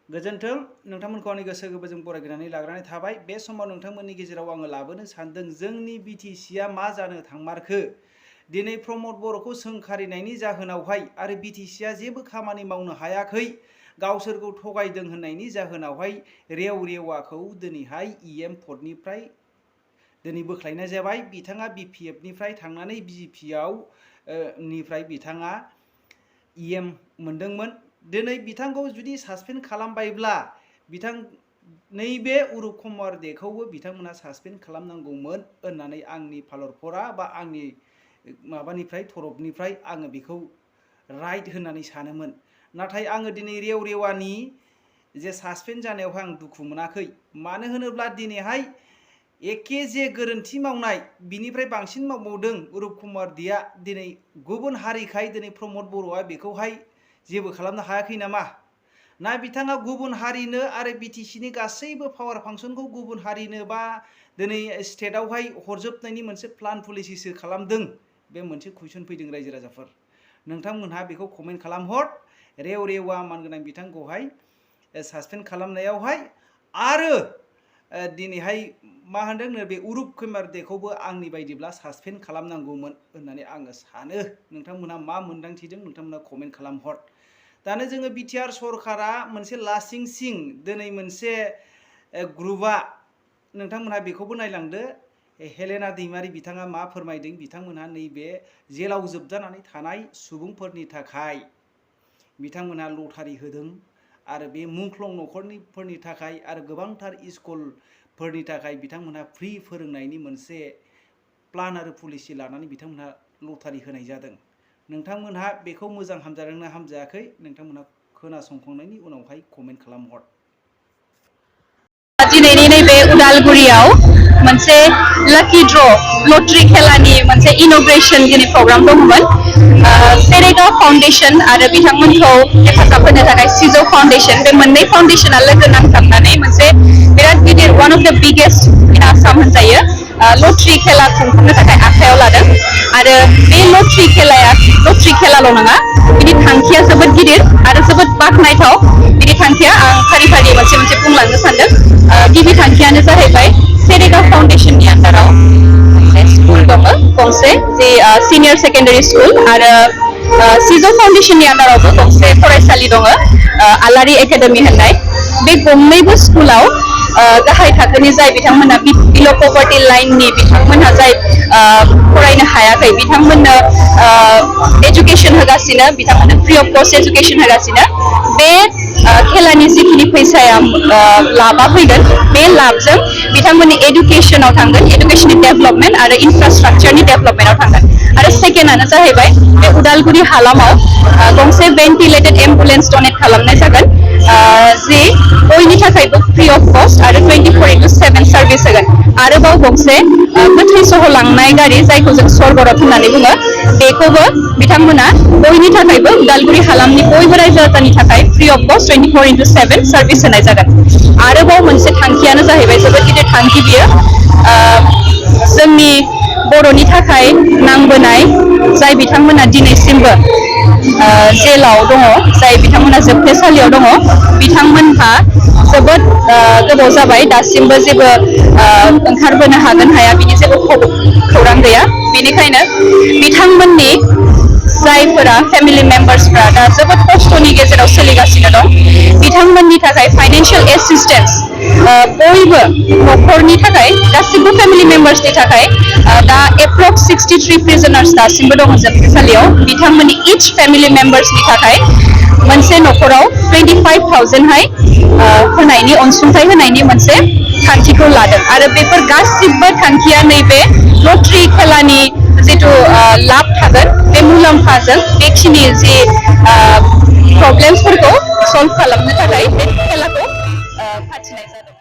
गोजोन्थों नोंथांमोनखौ आंनि गोसो गोरबोजों बरायग्रोनानै लाग्रोनाय थाबाय। बे समाव नोंथांमोननि गेजेराव आङो लाबोनो सानदों जोंनि बिटिसिआ मा जानो थांमारखो। दिनै प्रमद बर'खौ सोंखारिनायनि जाहोनावहाय आरो बिटिसिआ जेबो खामानि मावनो हायाखै, गावसोरखौ थगायदों होननायनि जाहोनावहाय रेव रेवाखौ दिनैहाय इएम पदनिफ्राय दिनै बोख्लायनाय जाबाय। बिथाङा बिपिएफनिफ्राय थांनानै बिजेपिआव निफ्राय बिथाङा इएम मोनदोंमोन। दिनै बिथांखौ जुदि सासपेन्ड खालामबायब्ला नैबे उरुप कुमार देखौबो बिथांमोना सासपेन्ड खालामनांगौमोन होननानै आंनि फालरफोरा बा आंनि माबानिफ्राय थरफनिफ्राय आङो बेखौ राइट होननानै सानोमोन। नाथाय आङो दिनै रेव रेवानि जे सासपेन्ड जानायावहाय आं दुखु मोनाखै। मानो होनोब्ला दिनैहाय एखे जे गोरोन्थि मावनाय बिनिफ्राय बांसिन मावबावदों उरुप कुमार देआ। दिनै गुबुन हारिखाय दिनै प्रमद बर'आ बेखौहाय जेबो खालामनो हायाखै नामा? ना बिथाङा गुबुन हारिनो आरो बिटिसिनि गासैबो पावार फांसनखौ गुबुन हारिनो बा दिनै स्टेटआवहाय हरजोबनायनि मोनसे प्लान पलिसिसो खालामदों? बे मोनसे कुइसन फैदों रायजो राजाफोर। नोंथांमोनहा बेखौ कमेन्ट खालामहर। रेव रेवा मानगोनां बिथांखौहाय सासपेन्ड खालामनायावहाय आरो दिनैहाय मा होनदों नैबे उरुप कुमार देखौबो आंनि बायदिब्ला सासपेन्ड खालामनांगौमोन होननानै आङो सानो। नोंथांमोनहा मा मोन्दांथिदों नोंथांमोना कमेन्ट खालामहर। दानो जोङो बिटिआर सरकारा मोनसे लासिं सिं दिनै मोनसे ग्रुपआ नोंथांमोनहा बेखौबो नायलांदो। हेलेना दैमारि बिथाङा मा फोरमायदों? बिथांमोनहा नैबे जेलाव जोबजानानै थानाय सुबुंफोरनि थाखाय बिथांमोनहा लटारि होदों आरो बे मुंख्लं न'खरफोरनि थाखाय आरो गोबांथार स्कुलफोरनि थाखाय बिथांमोनहा फ्रि फोरोंनायनि मोनसे प्लान आरो पलिसि लानानै बिथांमोनहा लटारि होनाय जादों। नोंथांमोनहा बेखौ मोजां हामजादोंना हामजायाखै? नोंथांमोनहा खोनासंखांनायनि उनावहाय कमेन्ट खालामहर। दिनैनि नैबे उदालगुरियाव मोनसे लाकी ड्र लटारि खेलानि मोनसे इनग्रेशन दिनै प्रग्राम दंमोन। सेरेगाव फाउन्डेशन आरो बिथांमोनखौ हेफाजाब होनो थाखाय सिजौ फाउन्डेशन, बे मोननै फाउन्डेशना लोगो नांथाबनानै मोनसे बिराद गिदिर वान अफ द बिगेस्ट इन आसाम होनजायो लटारि खेला खुंफुंनो थाखाय आखायाव लादों। आरो बे लटारि खेलाल' नङा, बिनि थांखिया जोबोद गिदिर आरो जोबोद बाख्नायथाव। बिनि थांखिया आं फारि फारि मोनसे मोनसे बुंलांनो सानदों। गिबि थांखियानो जाहैबाय सेरेगाव फाउन्डेशननि आन्दाराव मोनसे स्कुल दङ गंसे, जे सिनियर सेकेन्डारि स्कुल, आरो सिजौ फाउन्डेशननि आन्दारावबो गंसे फरायसालि दङ आलारि एकाडेमि होननाय। बे गंनैबो स्कुलाव गाहाय थाखोनि जाय बिथांमोना बिल' पभार्टि लाइननि बिथांमोनहा जाय फरायनो हायाखै बिथांमोननो एजुकेशन होगासिनो, बिथांमोननो फ्रि अफ कस्ट एजुकेशन होगासिनो। बे खेलानि जिखिनि फैसाया लाभा फैगोन, बे लाभजों बिथांमोननि एडुकेशनाव थांगोन, एडुकेशननि डेभेलपमेन्ट आरो इनफ्रास्ट्राक्चारनि डेभेलपमेन्टआव थांगोन। आरो सेकेन्डआनो जाहैबाय बे उदालगुरि हालामाव गंसे भेन्टिलेटेड एम्बुलेन्स डनेट खालामनाय जागोन, जि बयनि थाखायबो फ्रि अफ कस्ट आरो 24/7 सार्भिस होगोन। आरोबाव गंसे गोथै सह लांनाय गारि जायखौ जों स्वर्गरथ होननानै बुङो, बेखौबो बिथांमोना बयनि थाखायबो उदालगुरि हालामनि बयबो रायजो राजानि थाखाय फ्रि अफ कस्ट 24/7 सार्भिस होनाय जागोन। आरोबाव मोनसे थांखियानो जाहैबाय जोबोद गिदिर थांखि बियो, जोंनि बर'नि थाखाय नांबोनाय जाय बिथांमोना दिनैसिमबो जेलाव दङ, जाय बिथांमोना जोबथेसालियाव दङ, बिथांमोनहा जोबोद गोबाव जाबाय दासिमबो जेबो ओंखारबोनो हागोन हाया बिनि जेबो खौरां गैया। बेनिखायनो बिथांमोननि जायफोरा फेमिलि मेम्बार्सफ्रा दा जोबोद खस्थ'नि गेजेराव सोलिगासिनो दं, बिथांमोननि थाखाय फाइनेन्सियेल एसिस्टेन्स बयबो न'खरनि थाखाय गासिबो फेमिलि मेम्बार्सनि थाखाय दा एप्रक्स 63 प्रिजनार्स दासिमबो दङ जोबथेसालियाव। बिथांमोननि इच फेमिलि मेम्बार्सनि थाखाय मोनसे न'खराव 25,000हाय होनायनि अनसुंथाइ होनायनि मोनसे थांखिखौ लादों। आरो बेफोर गासिबो थांखिया नैबे लटारि खेलानि जिथु लाब थागोन बे मुलाम्फाजों बेखिनि जि प्रब्लेम्सफोरखौ सल्भ खालामनो थाखाय बे खेलाखौ फाथिनाय जादों।